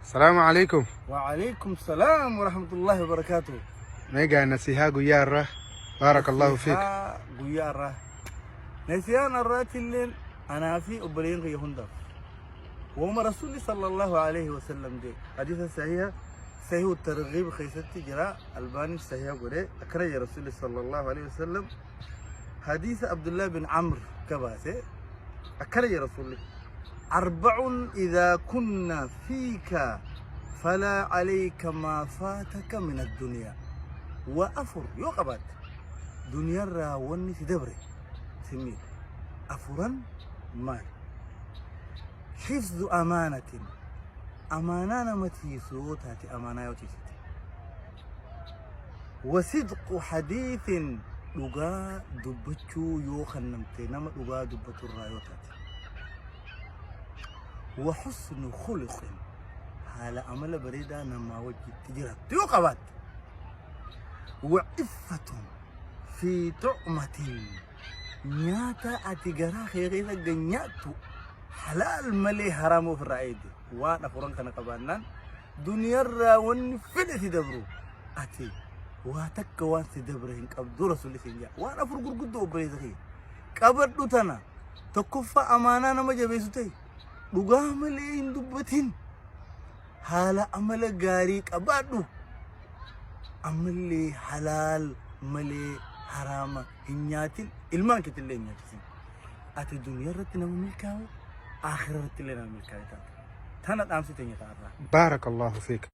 Salaamu alaikum. Wa'alaikum salaam wa rahmatullahi wa barakaatuh. Meegaa nasihaa guyyaa irraa. Baarakallahu fiik. Nasihaa guyyaa irraa. Nasihaan irraatilleen anaa fi obboleeyyan kiyya hundaaf. Wama Rasuulli sallallahu alaihi wa sallam jee hadiisa sahiha sahihu targhiib keessatti jira, Albaaniin sahiha godhe. Akkana jee Rasuulli sallallahu alaihi wa sallam, hadiisa Abdullah bin Amr gabaase. Akkana jee Rasuulli: arba'un idhaa kunna fiika falaa alayka maa faataka min addunyaa. Waa afur yoo qabaatte duniyarraa wanni si dabre si miidhu. Afuran maali? Hifzu amaanatin, amaanaa nama tiisu yoo taate, amaanaa yoo tiisite. Wasidqu hadiithin, dhugaa dubbachuu yoo kannamte, nama dhugaa dubbaturraa yoo taate. Wa husnu khuluqin, haala amala bareedaa namaa wajjitti jiraattu yoo qabaatte. Wa iffatun fi tu'matin, nyaata ati garaa kee keessa nyaattu halaal malee haraama ofirraa eegde. Waan afuran kana qabaannaan duniyarraa wanni fedhe si dabru ati waa takka waan si dabre hin qabdu, Rasuulli siin jedha. Waan afur gurguddoo, obboleessa kiyya, qabadhu tana. Tokkoffaa, amaanaa nama jabeessu ta'e, dhugaa malee hin dubbatin, haala amala gaarii qabaadhu, ammallee halaal malee haraama hin nyaatin, ilmaan keetillee hin nyaachisin. Ati duniyaa irratti nama milkaa'u, aakhira irratti illee nama milkaa'e taata. Tana dhaamsi teenya ta'arraa. Baarakallahu fiik.